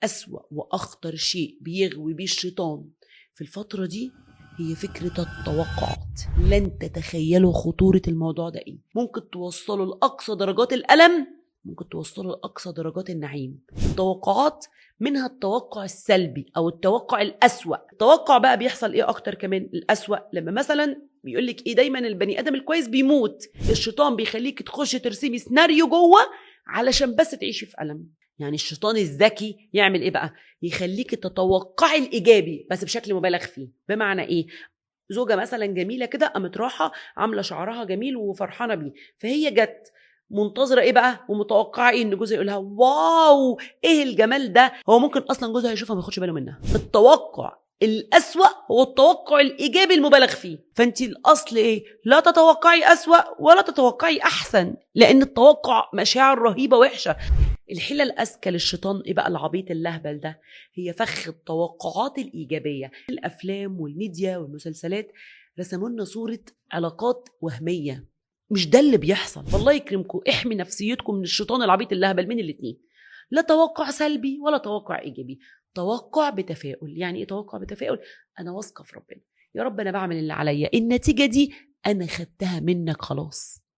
أسوأ وأخطر شيء بيغوي بيه الشيطان في الفترة دي هي فكرة التوقعات. لن تتخيلوا خطورة الموضوع ده إيه. ممكن توصلوا لأقصى درجات الألم، ممكن توصلوا لأقصى درجات النعيم. التوقعات منها التوقع السلبي أو التوقع الأسوأ. التوقع بقى بيحصل إيه أكتر كمان؟ الأسوأ لما مثلا بيقولك إيه، دايما البني آدم الكويس بيموت، الشيطان بيخليك تخش ترسمي سيناريو جوه علشان بس تعيشي في ألم. يعني الشيطان الذكي يعمل ايه بقى؟ يخليك تتوقعي الايجابي بس بشكل مبالغ فيه. بمعنى ايه؟ زوجه مثلا جميلة كده قامت راحة عامله شعرها جميل وفرحانه بيه، فهي جت منتظره ايه بقى ومتوقعه ايه؟ ان جوزها يقولها wow ايه الجمال ده. هو ممكن اصلا جوزها يشوفها ما ياخدش باله منها. التوقع الأسوأ هو التوقع الإيجابي المبالغ فيه. فأنت الأصل إيه؟ لا تتوقعي أسوأ ولا تتوقعي أحسن، لأن التوقع مشاعر رهيبة وحشة. الحيلة الأذكى للشيطان إيه بقى العبيط اللهبل ده؟ هي فخ التوقعات الإيجابية. الأفلام والميديا والمسلسلات رسموا لنا صورة علاقات وهمية، مش ده اللي بيحصل. والله يكرمكم، احمي نفسيتكم من الشيطان العبيط اللهبل من الاتنين. لا توقع سلبي ولا توقع إيجابي، توقع بتفاؤل. يعني ايه توقع بتفاؤل؟ انا واثقة في ربنا، يا رب انا بعمل اللي عليا، النتيجة دي انا خدتها منك خلاص.